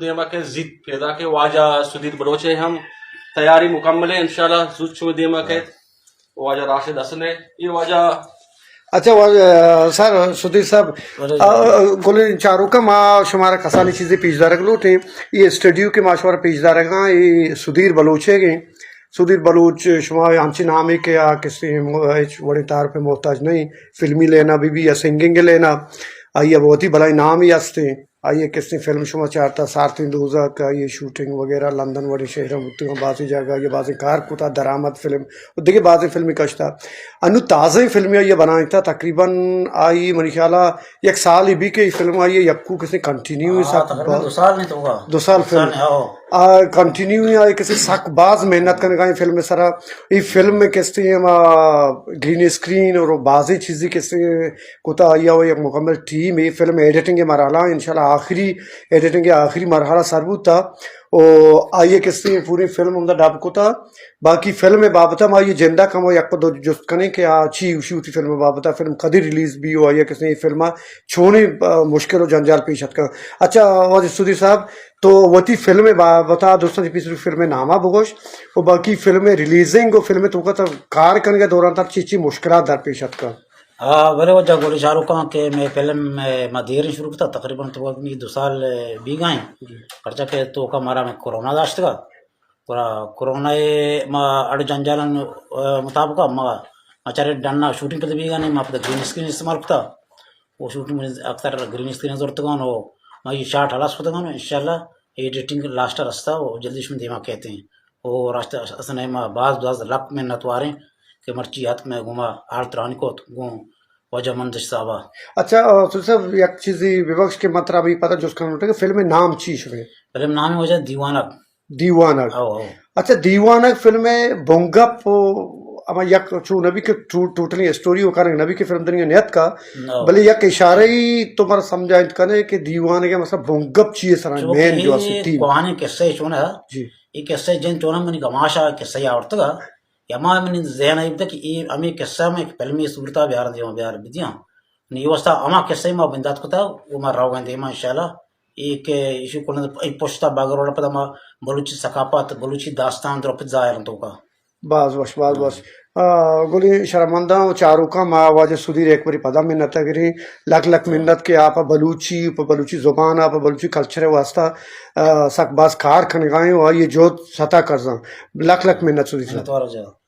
دیما کئیت زیت پیدا کہ واجہ سدیر بلوچ ءِ ہم تیاری مکمل اِنت، انشاءاللہ زوت شمئے دیما کئیت۔ واجہ راشد حسن ءِ، اے واجہ۔ اچھا، واجہ، سر، سدیر صاحب، بلے۔ آ، گلیں چاروکاں، ما شمارا کسانیں چیزے پیش دارگ لوٹیں۔ اے اسٹوڈیو کہ ما شمارا پیش دارگاں، اے سدیر بلوچ ءِ گیں۔ سدیر بلوچ شما انچیں نامے کہ آ کسے م-، ہچ وڑیں تعارف ءِ محتاج نہ اِنت، فلمی لین ءَ بہ بی یا سنگنگ لین ءَ، آئی ءَ وتی بلاہیں نامے ہست اِنت۔ آئی ءِ کسے فلم شما چارتا، سارتیں دوزک، آئی ءِ شوٹنگ وغیرہ لندن وڑیں شہراں بوتگاں، بازیں جاگہ آئی ءَ بازیں کار کتا، درآمد فلم و دگہ بازیں فلمے کشتا۔ انوں تازہیں فلمے آئی ءَ بنائینتا، تقریباً آئی منی خیال ءَ یک سالے بی کہ اے فلم آئی ءَ یکو کسے کنٹینیو ہاں، سک تقریباً با-، دو سال نے تو ہوگا۔ دو سال دو سال فلم۔ نے، ہاں۔ آ، کنٹینیو ہی آئی کسے سک باز محنت کنگا ایں فلم ءِ سرا۔ اے فلم ءِ کسے ہما گرین اسکرین اور بازیں چیزے کسے کتا، آئی ءَ یک مکمل ٹیم، اے فلم ایڈیٹنگ ءِ مرحلہ، انشاءاللہ آخری ایڈیٹنگ ءِ آخری مرحلہ سر بوتا۔ او آئی ءَ کسے پوری فلم ہمدا ڈب کتا۔ باقی فلم ءِ بابت ءَ ما آئی ءِ جند ءَ کمو یک دو جست کنیں کہ آ چی گوشی وتی فلم ءِ بابت ءَ، فلم کدی ریلیز بی و آئی ءَ کسے اے فلم ءَ چونیں، آ، مشکل و جنجال پیش اتکاں۔ اچھا، واجہ سدیر صاحب، تو وتی فلم ءِ بابت ءَ دوستاں چہ پیسر فلم ءِ نام ءَ بگوش و باقی فلم ءِ ریلیزنگ و فلم ءِ توکا ترا کار کنگ ءِ دوران ترا چی چی مشکلات درپیش اتکاں؟ آ، بلے واجہ گلیں چاروکاں کہ مئے فلم، اے، ما دیریں شروع کتا، تقریباً تو وقت نی دو سال، اے، بیگا ایں۔ جی۔ پرچا کہ توکا مارا مئے کرونا داشتگا۔ گڑا کرونا ءِ ما اڑ جنجالاں، اے، مطابقا ما، ما چارے ڈنا شوٹنگ پدا بیگا نہیں، ما پدا گرین اسکرین استعمال کتا۔ وہ شوٹنگ اکثر گرین اسکرین زورتگان و ما یہ شاٹ ہلاس کتگان و انشاءاللہ ایڈیٹنگ لاسٹ رستا و جلدی شما دیما کئیت ایں۔ او راست اصلاً ما باز باز لک منت واریں کہ مرچی اتک مئے گوما حال تران کت گوں واجہ مندش صاحبا۔ اچھا، آ، سدیر صاحب، یک چیزے ببخش کہ من ترا ابھی پدا جست کنگ لوٹاں کہ فلم ءِ نام چی شمے؟ فلم نام واجہ دیوانگ۔ دیوانگ۔ او، او۔ اچھا، دیوانگ فلم ءِ بنگپ و ہما یک چو نبی کہ ٹو-، ٹوٹلی اسٹوری و کنگ نبی کہ فلم دنیا نیتکا، نو۔ بلے یک اشارہ ہی تو مارا سمجھائینت کنے کہ دیوانگ ءِ مثلاً بنگپ چی ءِ سرا چونکہ مین جو اے اصلی تھیم۔ کوہانی قصہ چونا۔ جی۔ اے قصہ جن چونا منی گماشا قصہ آورتگا۔ یا ما منی ذہن ءَ بیتا کہ اے ہمے قصہ میں ایک فلمی صورتا بیار دیما بیار بدیاں۔ نی واسطہ ہما قصہ ما بندات کتا، وہ ما روگن دیما انشاءاللہ۔ اے کہ ایشی کل اے پشتا بگر والا پدا ما بلوچی ثقافت، بلوچی داستان در پہ ظاہر توکا۔ باز وش، باز وش۔ آ، گلیں شرمنداں و چاروکاں، ما واجہ سدیر ایک بری پدا منت گریں۔ لک لک منت کہ آپ بلوچی، پہ بلوچی زبان، آپ بلوچی کلچر واسطہ، آ، سک باز کار کنگائیں و آئی جہد ستا کرزاں۔ لک لک منت سدیر صاحب۔ منت وار واجہ۔